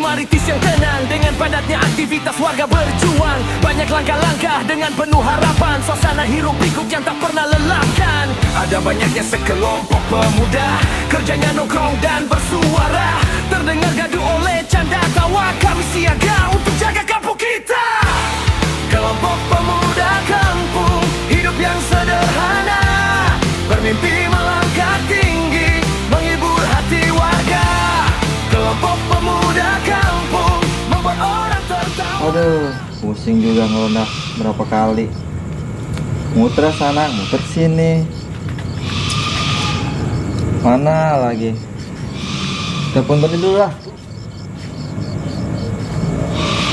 Maritis yang tenang dengan padatnya aktivitas warga berjuang. Banyak langkah-langkah dengan penuh harapan, suasana hiruk pikuk yang tak pernah lelahkan. Ada banyaknya sekelompok pemuda, kerjanya nongkrong dan bersuara. Terdengar gaduh oleh canda tawa, kami siaga untuk jaga kampung kita. Kelompok pemuda kampung, hidup yang sederhana, bermimpi melangkah tinggi, menghibur hati warga. Kelompok pemuda kampung, membuat orang tertawa. Aduh, pusing juga ngelunak berapa kali. Muter sana, muter sini. Mana lagi? Telepon tadi dulu lah.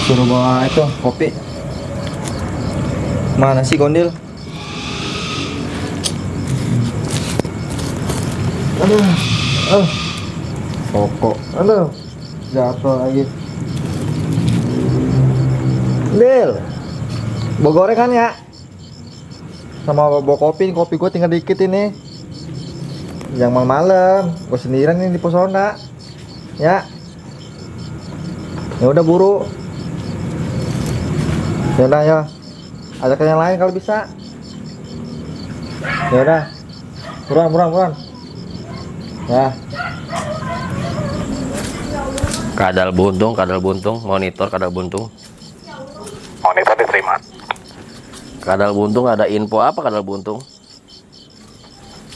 Suruh bawa itu kopi. Mana sih Kondil? Aduh, pokok, aduh, jatuh lagi. Dil, bawa gorengan ya? Sama bawa kopi gue tinggal dikit ini. Jangan malam-malam, gue sendirian nih di Pesona. Ya, ya udah buru. Ya udah ya, ajak yang lain kalau bisa. Ya udah, buruan. Ya. Kadal buntung, monitor kadal buntung. Monitor diterima. Kadal buntung ada info apa kadal buntung?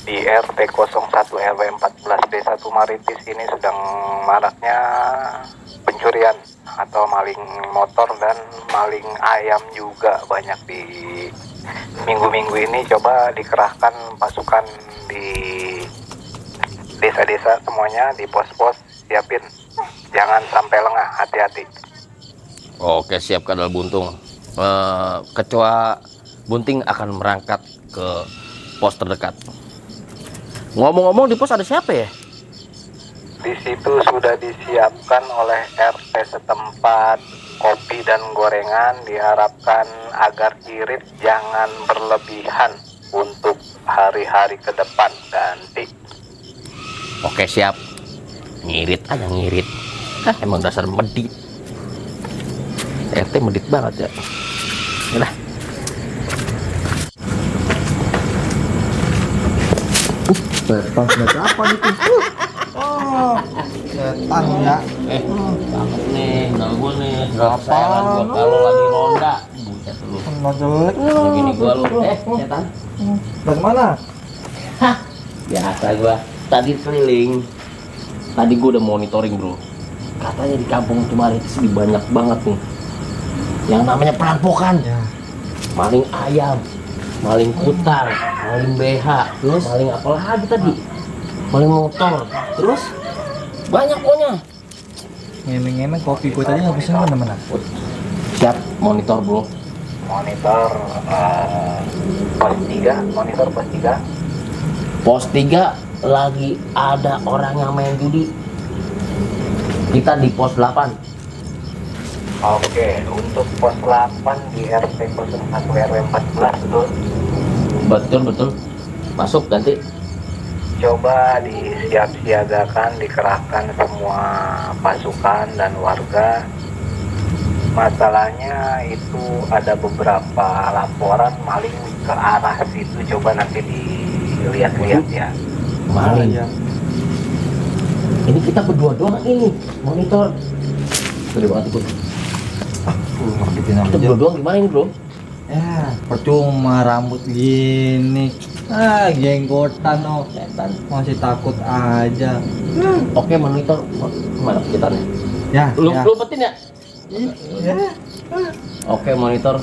Di RT 01 RW 14 Desa Tumaritis ini sedang maraknya pencurian atau maling motor dan maling ayam juga banyak di minggu-minggu ini. Coba dikerahkan pasukan di desa-desa semuanya, di pos-pos, siapin. Jangan sampai lengah, hati-hati. Oke, siap kadal buntung. Ketua Bunting akan berangkat ke pos terdekat. Ngomong-ngomong, di pos ada siapa ya? Di situ sudah disiapkan oleh RT setempat kopi dan gorengan. Diharapkan agar irit jangan berlebihan untuk hari-hari ke depan nanti. Oke, siap. Ngirit aja ngirit. Emang dasar medit. RT medit banget ya. Udah. Setan apa itu? Oh, setan ya. Cakep nih, nggak gue nih. Apaan Sayangan gue lu? kalau lagi ronda. Buset lu. Nggak jelek. Begini gue lu. Setan. Dari mana? Biasa gue. Tadi keliling. Tadi gue udah monitoring bro. Katanya di kampung Tumaritis ini banyak banget nih yang namanya perampokan. Ya. Maling ayam, maling kutar, maling BH, terus maling apa lagi tadi? Maling motor, terus banyak pokoknya. Ngemeng-ngemeng kopi gue tadi nggak bisa mana-mana. Siap, monitor bro. Monitor pos 3, monitor pos 3. Pos 3 lagi ada orang yang main judi. Kita di pos 8. Oke, untuk pos 8 di RT 01 RW 14 betul. Betul. Masuk nanti. Coba disiap-siagakan, dikerahkan semua pasukan dan warga. Masalahnya itu ada beberapa laporan maling ke arah situ. Coba nanti dilihat-lihat ya. Maling. Ya. Ini kita berdua doang ini monitor. Gede banget bro. Kita berdua doang gimana ini bro? Ya, percuma rambut gini. Jenggotan oh. Setan. Masih takut aja. Oke, monitor. Mana sekitarnya? Ya, Lu ya. umpetin ya? Ya. Oke, monitor.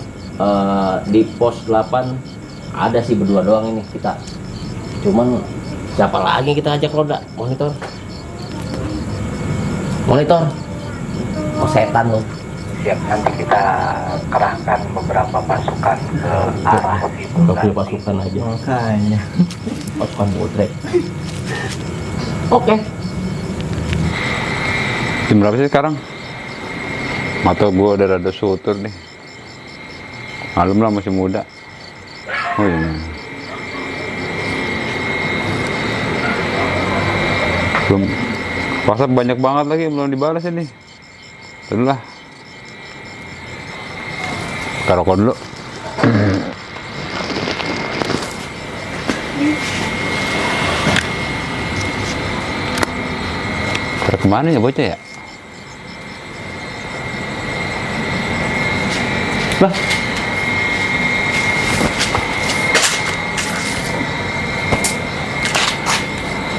Di pos 8 ada sih berdua doang ini kita. Cuman siapa lagi kita ajak roda? Monitor. Oh, setan lu. Siap, nanti kita kerahkan beberapa pasukan ke arah situ. Udah punya nanti. pasukan aja. Makanya. Pasukan botrek. Oke. Jam berapa sih sekarang? Mata gua udah rada sutur nih. Malum lah, masih muda. Oh iya. Belum WhatsApp banyak banget lagi belum dibalas ini. Dulu lah. Kita rokok dulu. Pada kemana ya bocah ya? Lah.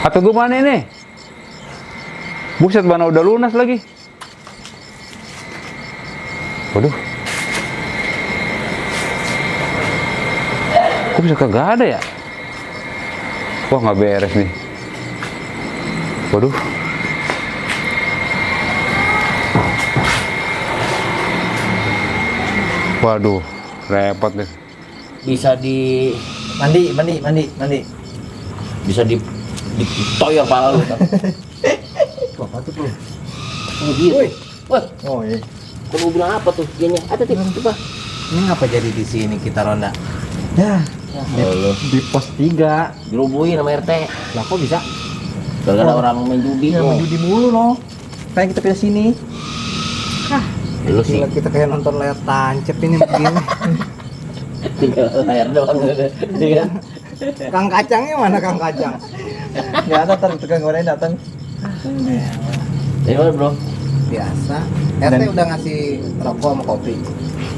Atau gue mana ini? Buset, mana udah lunas lagi. Waduh. Kok bisa kagak ada ya? Wah, nggak beres nih. Waduh. Waduh, repot nih. Bisa di Mandi. bisa ditoyor pala lu. Apa tuh, Bro? Oh gitu. Woi. Wah, Oh, iya. kau mau bilang apa tuh? Gini, ada tiba. Ini ngapa jadi di sini kita ronda? Ya, Lu di pos 3. dirubuhin sama RT. Lah kok bisa? Gara-gara orang main judi. Ya, main judi mulu loh. Pengen kita pindah sini. Lu sih Gila, kita kayak nonton layar tancep ini begini. tinggal layar doang. Iya. Kang Kacangnya mana Kang Kacang? Nggak ada, ntar tukang goreng datang. Dari mana, Bro? Biasa. RT udah ngasih rokok sama kopi.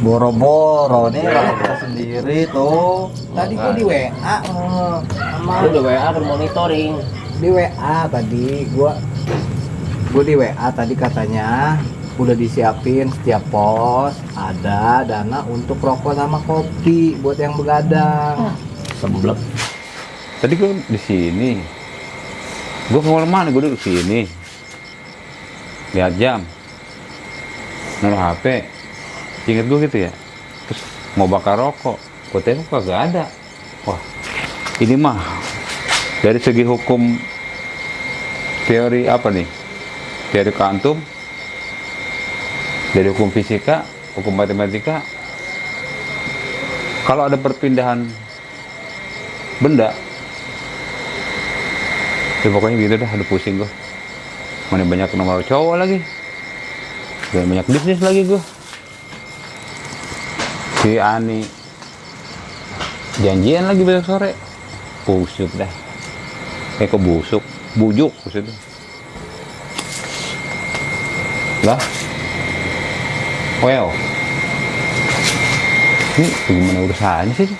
Boro-boro nih rokok kita sendiri tuh. Tadi gua di WA sama Lu udah WA bermonitoring. di WA tadi gua di WA tadi katanya udah disiapin setiap pos ada dana untuk rokok sama kopi buat yang begadang. Semblek. Tadi gue di sini. Gue ke mana? Gue duduk sini. Lihat jam. Naruh HP. Ingat gue gitu ya. Terus mau bakar rokok. Gue tengok kagak ada. Wah, ini mah dari segi hukum teori apa nih? Teori kuantum, dari hukum fisika, hukum matematika. Kalau ada perpindahan benda, ya pokoknya gitu dah, udah pusing gue. Mana banyak nomor cowok lagi, dan banyak bisnis lagi gue. Si Ani janjian lagi besok sore, busuk dah. Kayak kebusuk, bujuk maksudnya. Lah, well, ini gimana urusannya sih?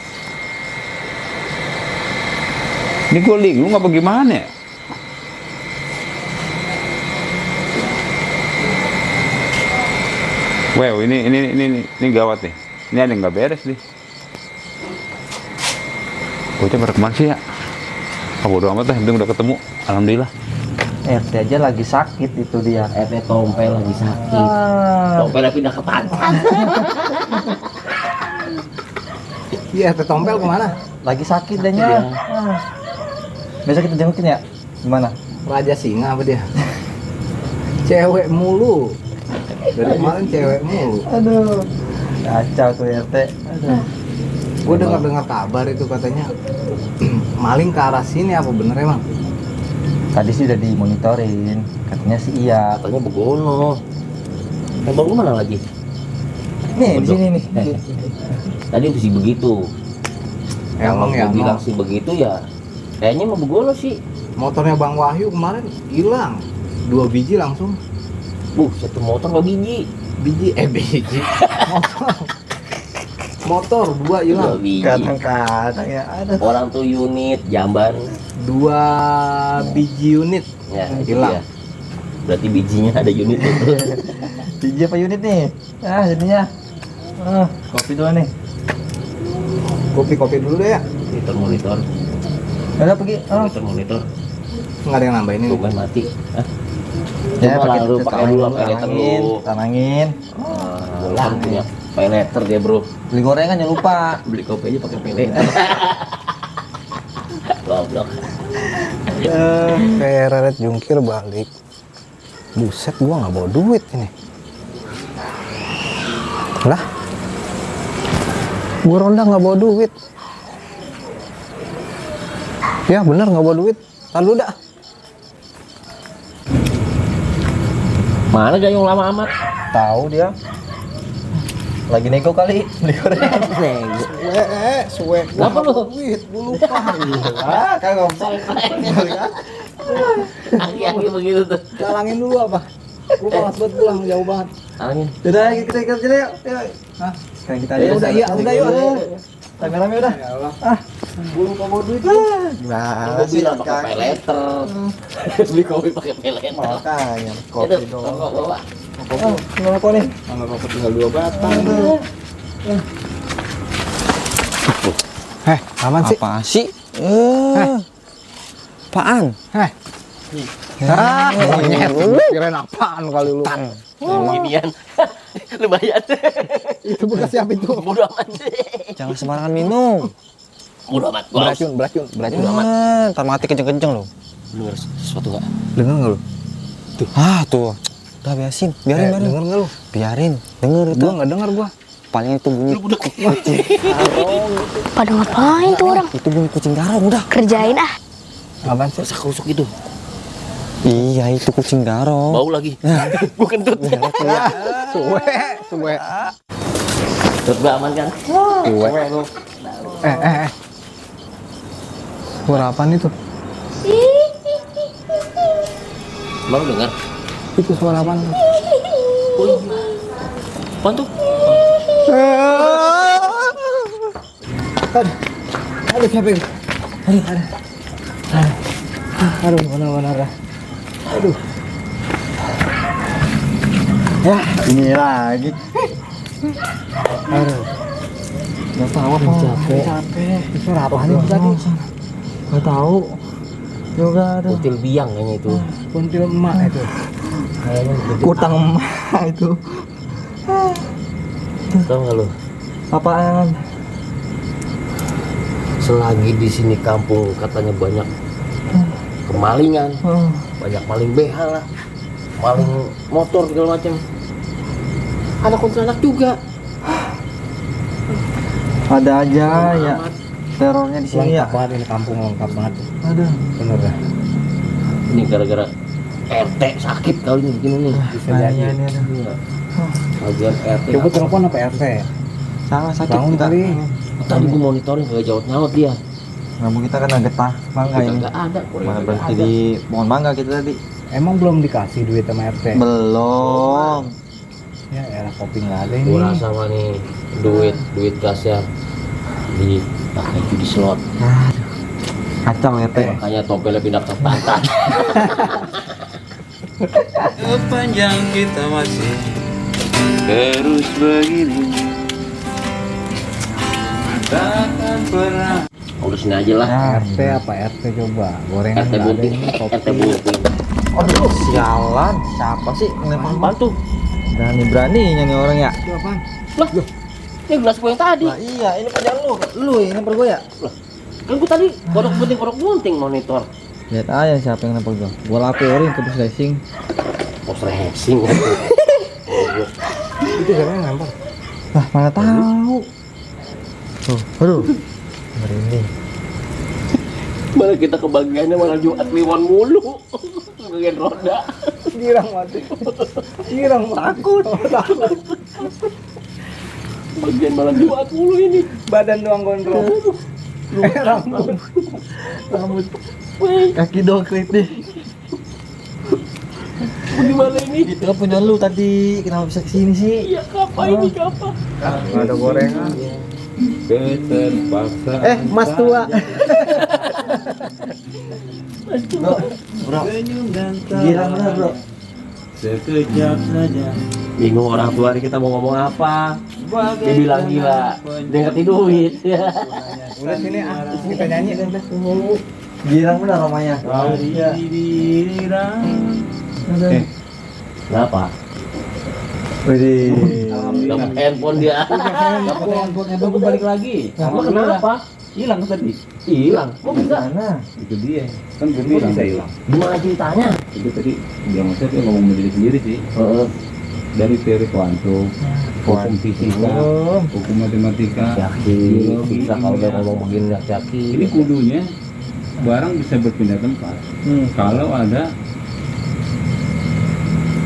Ini gue linglung apa gimana ya? Wow, ini gawat nih. Ini ada yang nggak beres nih. Bocah pada kemana sih ya? Ah, bodo amat dah, yang penting udah ketemu. Alhamdulillah. RT aja lagi sakit itu dia. RT Tompel lagi sakit. Tompelnya pindah ke pantat. Iya, RT Tompel kemana? Lagi sakit deh Iya. Besok kita jengukin ya? Gimana? Raja Singa apa dia? Cewek mulu. Dari kemarin cewek mulu. Aduh. Kacau tuh RT. Aduh. Gue dengar kabar itu katanya maling ke arah sini, apa bener emang? Tadi sih udah dimonitorin. Katanya sih iya. Katanya begono. Yang baru mana lagi? Nih, di sini nih. Tadi sih begitu. Emang ya, Kalau bilang sih begitu ya. Kayaknya mau begono sih. motornya Bang Wahyu kemarin hilang 2 biji langsung. Satu motor 2 biji. Biji motor 2 hilang. 2 biji. Kadang-kadang ya ada. Orang tuh unit jamban 2 biji unit ya hilang. iya. Berarti bijinya ada unit itu. Biji apa unit nih? Ah, jadinya. Kopi dulu nih. Kopi dulu deh ya. Monitor. Udah pergi. Monitor. Nggak ada yang nambahin ini. Bukan mati. Hah? Ya, Coba lah lu pakai dulu pay letter lu. Tanangin. Lah punya pay letter dia, Bro. Beli gorengan jangan lupa. Beli kopi aja pakai pay letter. Goblok. Kayak Reret jungkir balik. Buset, gua nggak bawa duit ini. Lah, gua ronda nggak bawa duit. Ya bener nggak bawa duit. Lalu dah. Mana Gayung lama amat? Tahu dia. Lagi nego kali beli gorengan. Suwe. Kenapa lu? Duit, gue lupa. Ah, kan ngomong. Aki-aki begitu tuh. Jalangin dulu apa? Gue malas banget pulang, jauh banget. Angin. Udah, kita ikat aja yuk. Hah? Kayak kita aja. Udah, iya, udah yuk. Rame-rame udah. Gue lupa bawa duit. Gimana Gue sih? bilang pakai pay letter. Beli kopi pakai pay letter. Makanya Itu, kopi doang. rokok bawa. Gimana kok nih? Kalau rokok tinggal 2 batang. Aman sih? Apa sih? Apaan? Monyet. Kirain apaan kali lu? Ginian. Lumayan. Itu bekas siapa itu? Bodo amat. Jangan sembarangan minum. Bodo amat. Gua harus Beracun. Bodo amat. Ntar mati kenceng-kenceng loh. Lu harus sesuatu gak? Dengar nggak lu? Tuh. Udah biarin, biarin. Dengar nggak lu? Biarin, denger itu. Gua nggak dengar gua. Paling itu bunyi Pada ngapain tuh orang? itu bunyi kucing garong udah. Kerjain ah. Apaan sih? Rusuk itu. Iya, itu kucing garong. Bau lagi. Gua kentut. Suwe. Terus gua aman kan? Suwe lu. Suara apaan itu? Baru dengar. Itu suara apaan? Apaan tuh? Aduh, siapa itu? Aduh, mana dah. Aduh. Ya, ini lagi. Aduh. Gak tahu apa. Capek. Itu suara apaan itu tadi? Gak tahu. Juga ada. Kutil biang kayaknya itu. Kuntil emak itu. Kayaknya kutil. Kutang emak itu. Tahu nggak lu? Apaan? Selagi di sini kampung katanya banyak kemalingan, banyak maling BH lah, maling motor segala macam. Ada kuntilanak juga. Ada aja ya. Terornya di sini ya. Lengkap banget ini kampung, lengkap banget. Aduh. Bener dah. Ini gara-gara RT sakit kali ini begini nih. Bisa jadi. Ini ada. Iya. Bagian RT. Coba telepon apa RT? Salah sakit Bangun kita. kali. Tadi gua monitoring kagak jawab dia. Kamu kita kan getah mangga ini. Kagak ada. Mana berhenti di pohon mangga kita tadi. Emang belum dikasih duit sama RT? Belum. Ya, era kopi nggak ada ini. Gua rasa mah nih duit gasnya dipakai judi slot. Kacau ya teh. Makanya topelnya pindah ke pantat. Sepanjang kita masih terus begini, takkan pernah. Udah sini aja lah. RT apa RT coba? Gorengan RT nggak ada Buting, ini kopi. RT Buting. Aduh, sialan. Siapa sih ngelempar Apaan tuh? Berani-beraninya nih orang ya. Itu apaan? Lah, ini gelas gue yang tadi. Nah, iya, ini punya lu. Lu yang lempar gue ya? Kan gue tadi kodok bunting monitor. Lihat aja siapa yang lempar gue. Gue laporin ke pos racing. Pos racing. Itu gorengan lempar. Lah, mana tahu. Tuh, aduh. Merinding. Malah kita kebagiannya malah Jumat Kliwon mulu. Bagian roda. Girang mati. Girang takut. Bagian malah Jumat mulu ini. Badan doang gondrong. Rambut. Wih, Kaki doang kritik. gimana ini? Itu kan punya lu tadi. Kenapa bisa kesini sih? Iya, kapa ini kapa? Nggak ada gorengan. Keterpaksaan. Mas tua. Bro, Senyum dan girang bener bro. sekejap saja. Bingung orang tua hari kita mau ngomong apa. Dia bilang gila. Dia ngerti duit. Ya. Udah sini kita nyanyi dan Girang bener romanya. Kenapa? Widih. Dapat handphone dia. Dapat handphone gue balik lagi. Kenapa? Hilang tadi. Hilang. Kok bisa? Mana? Itu dia. Kan gue bilang bisa hilang. Gimana ceritanya? Itu tadi bilang saya tuh ngomong sendiri sendiri sih. Dari teori kuantum, hukum fisika, hukum matematika, Yakin bisa kalau dia ngomong begini yakin. Ini kudunya barang bisa berpindah tempat. Kalau ada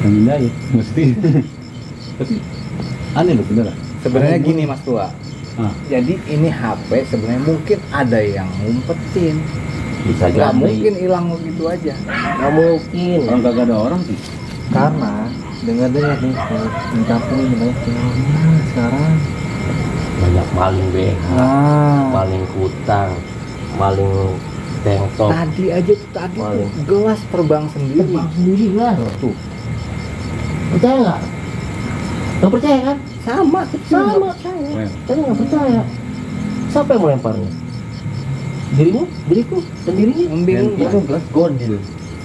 Mindahin, mesti. Tapi aneh loh beneran. Sebenarnya gini Mas Tua. Ah. Jadi ini HP sebenarnya mungkin ada yang ngumpetin. Bisa Nggak jadi. mungkin hilang begitu aja. Nggak mungkin. Orang kagak ada orang sih. Karena dengar-dengar nih di kampung ini banyak kriminal sekarang. Banyak maling BH, maling kutang, maling tengtok. Tadi aja tuh tadi tuh Maling. gelas terbang sendiri. Sendiri lah. Tuh. Percaya nggak? Nggak percaya kan? Sama Sama saya. Saya nggak percaya. Siapa yang melemparnya? Dirimu, diriku, dan dirinya. membingungkan. Itu gelas gondil.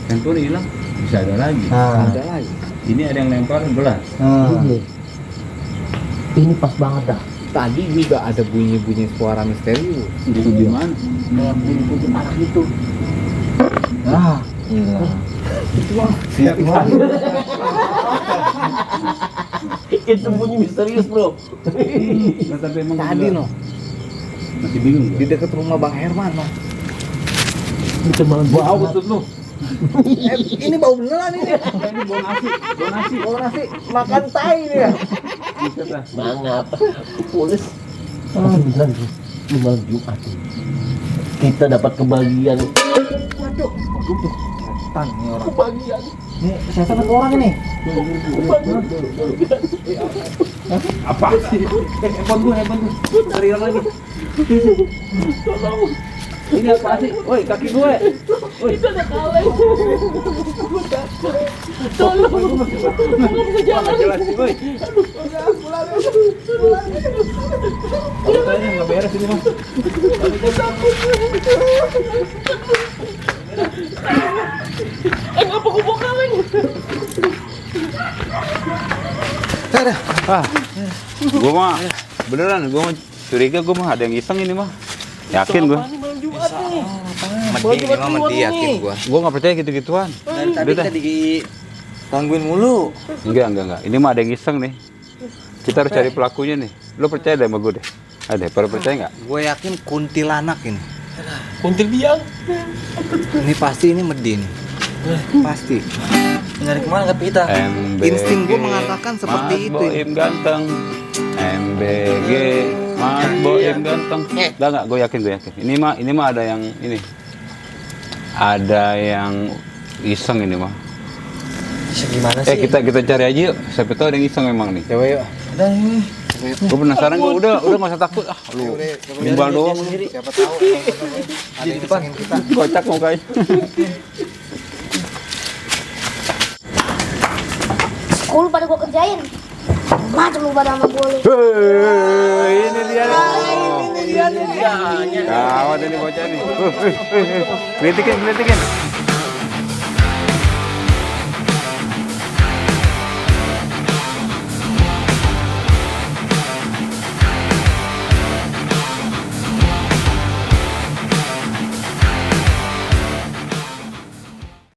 Handphone hilang, bisa ada lagi. Nah, Ada lagi. Ini ada yang lempar gelas. Iya. Ini pas banget dah. Tadi juga ada bunyi-bunyi suara misterius. Itu di mana? Kayak bunyi-bunyi tanah gitu. ah, gila. Siap Itu bunyi misterius bro. Nah, tapi emang Tadi gua no masih bingung di gua. dekat rumah Bang Herman no. Bisa malah Bau betul lu. Ini bau beneran ini. Ini bau nasi, bau nasi. Bau nasi makan tai ini ya. Buset lah. Mangap. Pulis. Beneran bro. Ini malam Jumat nih. Kita dapat kebagian. Waduh. Setan nih orang. Kebagian. Ini setan atau orang ini? Apa sih? Handphone gua. Cari yang lagi. Ini apa sih? Woi, kaki gue. Woi. Itu ada kaleng. Tolong. Enggak bisa jalan. Jelas, woi. Kayaknya enggak beres ini, Mas. Apa gua bawa kaleng? Gua mah beneran, gua mah curiga gua mah ada yang iseng ini mah. Yakin gua. Medi ini mah medi yakin gua. Gua nggak percaya gitu-gituan. Tadi Udah dah. kita digangguin mulu. Enggak. Ini mah ada yang iseng nih. Kita harus cari pelakunya nih. Lo percaya deh sama gue deh. Ada, pada percaya nggak? Gue yakin kuntilanak ini. Kuntil biang. Ini pasti ini medi nih. Pasti. Nyari kemana ke kita? Insting gua mengatakan seperti Mas itu. Boim ganteng. MBG Mas Boim ganteng. Enggak, gue yakin. Ini mah ada yang ini. Ada yang iseng ini mah. Gimana sih? Kita cari aja yuk. Siapa tahu ada yang iseng memang nih. Coba yuk. Udah ini. Gue penasaran gue udah nggak usah takut lu gimbal doang lu. Siapa tahu ada di depan kita. Kocak mukanya. Lu pada gua kerjain. Macam lu pada sama gua lu. Ini dia nih. Gawat ini bocah nih. Kritikin.